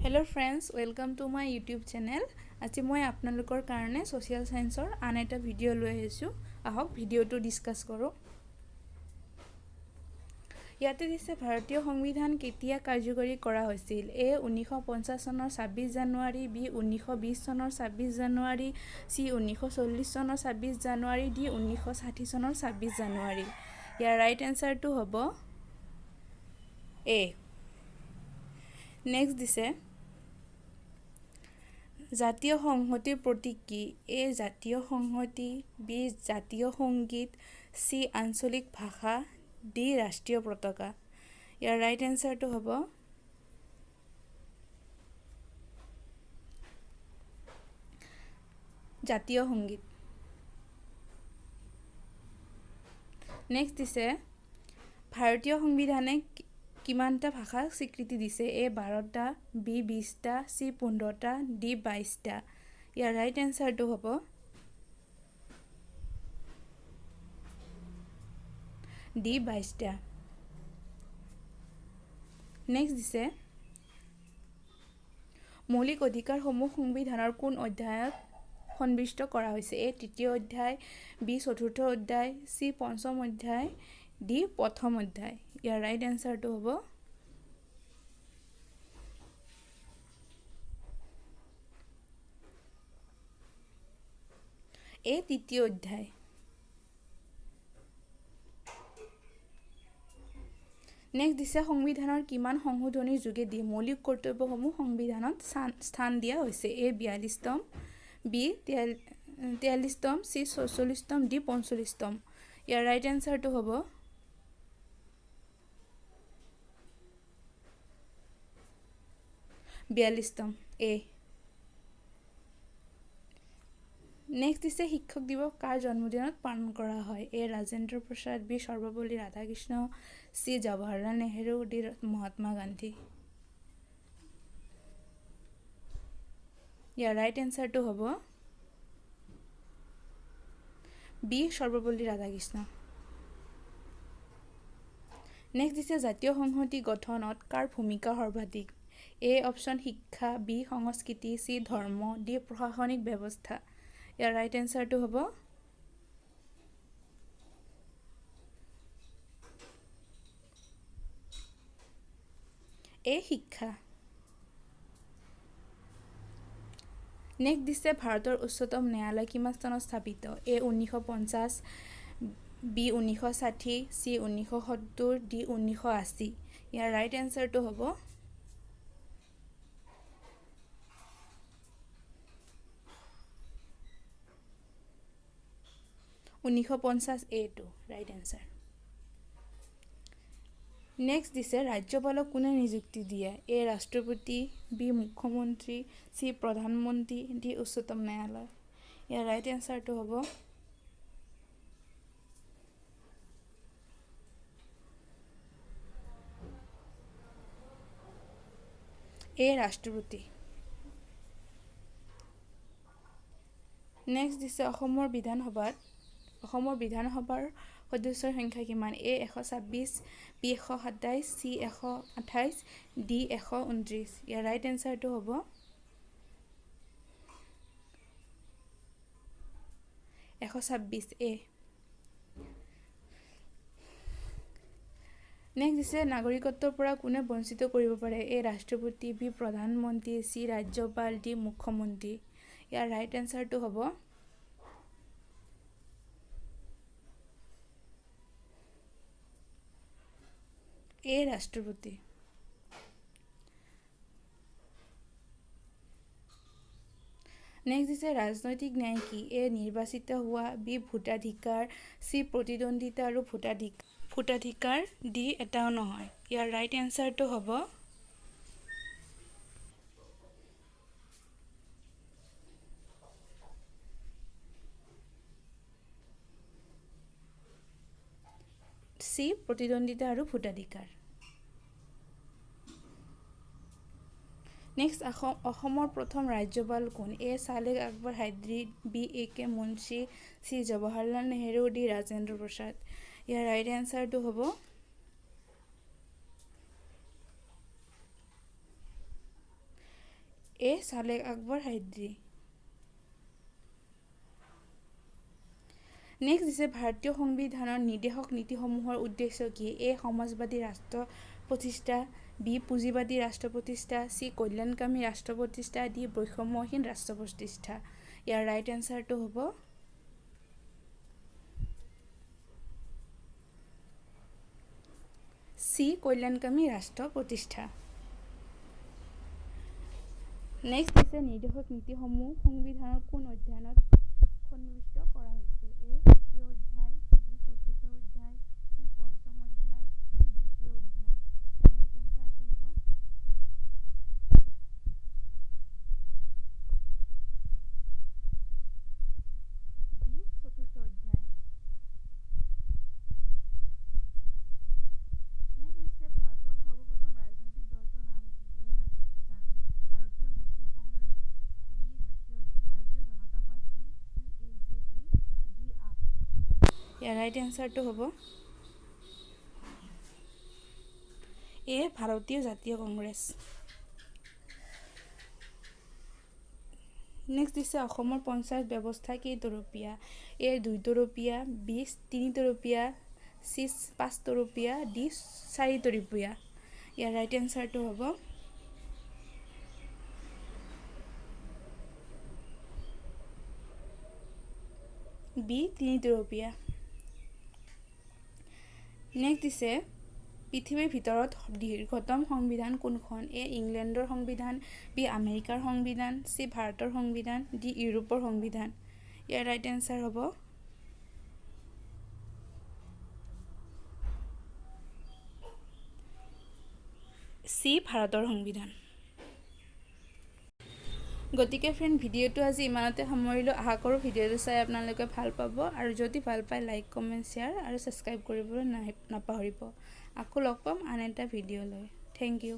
Hello friends, welcome to my YouTube channel. আজি মই আপোনালোকৰ কাৰণে ছ'চিয়েল ছায়েন্সৰ আন এটা ভিডিঅ' লৈ আহিছোঁ। আহক ভিডিঅ'টো ডিছকাছ কৰোঁ। ইয়াতে দিছে ভাৰতীয় সংবিধান কেতিয়া কাৰ্যকৰী কৰা হৈছিল? এ 1950 চনৰ 26 জানুৱাৰী, বি 1920 চনৰ 26 জানুৱাৰী, চি 1940 চনৰ 26 জানুৱাৰী, ডি 1960 চনৰ 26 জানুৱাৰী। ইয়াৰ ৰাইট এনচাৰটো হ'ব এ। নেক্সট দিছে জাতীয় সংহতিৰ প্ৰতীক কি? এ জাতীয় সংহতি, বি জাতীয় সংগীত, চি আঞ্চলিক ভাষা, ডি ৰাষ্ট্ৰীয় পতাকা। ইয়াৰ ৰাইট এনচাৰটো হ'ব জাতীয় সংগীত। নেক্সট দিছে ভাৰতীয় সংবিধানে কিমানটা ভাষাক স্বীকৃতি দিছে? এ 12টা, বি 20টা, চি 15টা, ডি 22টা। ইয়াৰ ৰাইট এনচাৰটো হ'ব ডি 22টা। নেক্সট দিছে মৌলিক অধিকাৰসমূহ সংবিধানৰ কোন অধ্যায়ত সন্নিৱিষ্ট কৰা হৈছে? এ তৃতীয় অধ্যায়, বি চতুৰ্থ অধ্যায়, চি পঞ্চম অধ্যায়, ডি প্ৰথম অধ্যায়। ইয়াৰ ৰাইট এনচাৰটো হ'ব এ তৃতীয় অধ্যায়। নেক্সট দিছে সংবিধানৰ কিমান সংশোধনীৰ যোগেদি মৌলিক কৰ্তব্যসমূহ সংবিধানত স্থান দিয়া হৈছে? এ 42তম, বি 43তম, চি 46তম, ডি 45তম। ইয়াৰ ৰাইট এনচাৰটো হ'ব 42তম এ। নেক্সট দিছে শিক্ষক দিৱস কাৰ জন্মদিনত পালন কৰা হয়? A Rajendra Prasad, B Sarvepalli Radhakrishnan, C Jawaharlal Nehru, D Mahatma Gandhi. Year right এনচাৰটো হ'ব বি সৰ্বপল্লী ৰাধাকৃষ্ণ। নেক্সট দিছে জাতীয় সংহতি গঠনত কাৰ ভূমিকা সৰ্বাধিক? এ অপশ্যন শিক্ষা, বি সংস্কৃতি, চি ধৰ্ম, ডি প্ৰশাসনিক ব্যৱস্থা। ইয়াৰ ৰাইট এনচাৰটো হ'ব এ শিক্ষা। নেক্সট দিছে ভাৰতৰ উচ্চতম ন্যায়ালয় কিমান চনত স্থাপিত? এ 1950, বি 1960, চি 1970, ডি 1980। ইয়াৰ ৰাইট এনচাৰটো হ'ব 1950, এটো ৰাইট এনচাৰ। নেক্সট দিছে ৰাজ্যপালক কোনে নিযুক্তি দিয়ে? এ ৰাষ্ট্ৰপতি, বি মুখ্যমন্ত্ৰী, চি প্ৰধানমন্ত্ৰী, ডি উচ্চতম ন্যায়ালয়। ইয়াৰ ৰাইট এনচাৰটো হ'ব এ ৰাষ্ট্ৰপতি। নেক্সট দিছে অসমৰ বিধানসভাৰ সদস্যৰ সংখ্যা কিমান? এ 126, বি 127, চি 128, ডি 129। ইয়াৰ ৰাইট এনচাৰটো হ'ব 126 এ। নেক্সট দিছে নাগৰিকত্বৰ পৰা কোনে বঞ্চিত কৰিব পাৰে? এ ৰাষ্ট্ৰপতি, বি প্ৰধানমন্ত্ৰী, চি ৰাজ্যপাল, ডি মুখ্যমন্ত্ৰী। ইয়াৰ ৰাইট এনচাৰটো হ'ব এ ৰাষ্ট্ৰপতি। নেক্সট দিছে ৰাজনৈতিক ন্যায় কি? এ নিৰ্বাচিত হোৱা, বি ভোটাধিকাৰ, চি প্ৰতিদ্বন্দ্বিতা আৰু ভোটাধিকাৰ, ডি এটাও নহয়। ইয়াৰ ৰাইট এনচাৰটো হ'ব চি প্ৰতিদ্বন্দ্বিতা আৰু ভোটাধিকাৰ। নেক্সট অসমৰ প্ৰথম ৰাজ্যপাল কোন? A Saleh Akbar Hydari, B A K Munshi, C Jawaharlal Nehru, D Rajendra Prasad. Year right এনচাৰটো হ'ব এ চালেক আকবৰ হাইদৰি। নেক্সট দিছে ভাৰতীয় সংবিধানৰ নিৰ্দেশক নীতিসমূহৰ উদ্দেশ্য কি? এ সমাজবাদী ৰাষ্ট্ৰ প্ৰতিষ্ঠা, বি পুঁজিবাদী ৰাষ্ট্ৰ প্ৰতিষ্ঠা, চি কল্যাণকামী ৰাষ্ট্ৰ প্ৰতিষ্ঠা, ডি বৈষম্যহীন ৰাষ্ট্ৰ প্ৰতিষ্ঠা। ইয়াৰ ৰাইট এনচাৰটো হ'ব চি কল্যাণকামী ৰাষ্ট্ৰ প্ৰতিষ্ঠা। নেক্সট দিছে নিৰ্দেশক নীতিসমূহ সংবিধানৰ কোন অধ্যয়নত সন্নিৱিষ্ট কৰা হৈছে? এ তৃতীয় অধ্যায়, বি চতুৰ্থ অধ্যায়, চি পঞ্চম অধ্যায়, ডি দ্বিতীয় অধ্যায়। ৰাইট এনচাৰটো হ'ব বি চতুৰ্থ অধ্যায়। নেক্সট দিছে ভাৰতৰ সৰ্বপ্ৰথম ৰাজনৈতিক দলটোৰ নাম কি? এ ভাৰতীয় জাতীয় Congress, B Bharatiya Janata party, C A J P, D AAP. ইয়াৰ ৰাইট এনচাৰটো হ'ব এ ভাৰতীয় জাতীয় কংগ্ৰেছ। নেক্সট দিছে অসমৰ পঞ্চায়ত ব্যৱস্থা কেইতৰপীয়া? এ দুইতৰপীয়া, বি তিনিতৰপীয়া, চি পাঁচতৰপীয়া, ডি চাৰিতৰপীয়া। ইয়াৰ ৰাইট এনচাৰটো হ'ব বি তিনিতৰপীয়া। নেক্সট দিছে পৃথিৱীৰ ভিতৰত দীৰ্ঘতম সংবিধান কোনখন? এ ইংলেণ্ডৰ সংবিধান, বি আমেৰিকাৰ সংবিধান, চি ভাৰতৰ সংবিধান, ডি ইউৰোপৰ সংবিধান। ইয়াৰ ৰাইট এনচাৰ হ'ব চি ভাৰতৰ সংবিধান। গতিকে ফ্ৰেণ্ড, ভিডিঅ'টো আজি ইমানতে সামৰিলোঁ। আশা কৰোঁ ভিডিঅ'টো চাই আপোনালোকে ভাল পাব, আৰু যদি ভাল পায় লাইক, কমেণ্ট, শ্বেয়াৰ আৰু ছাবস্ক্ৰাইব কৰিবলৈ নাপাহৰিব। আকৌ লগ পাম আন এটা ভিডিঅ' লৈ। Thank you.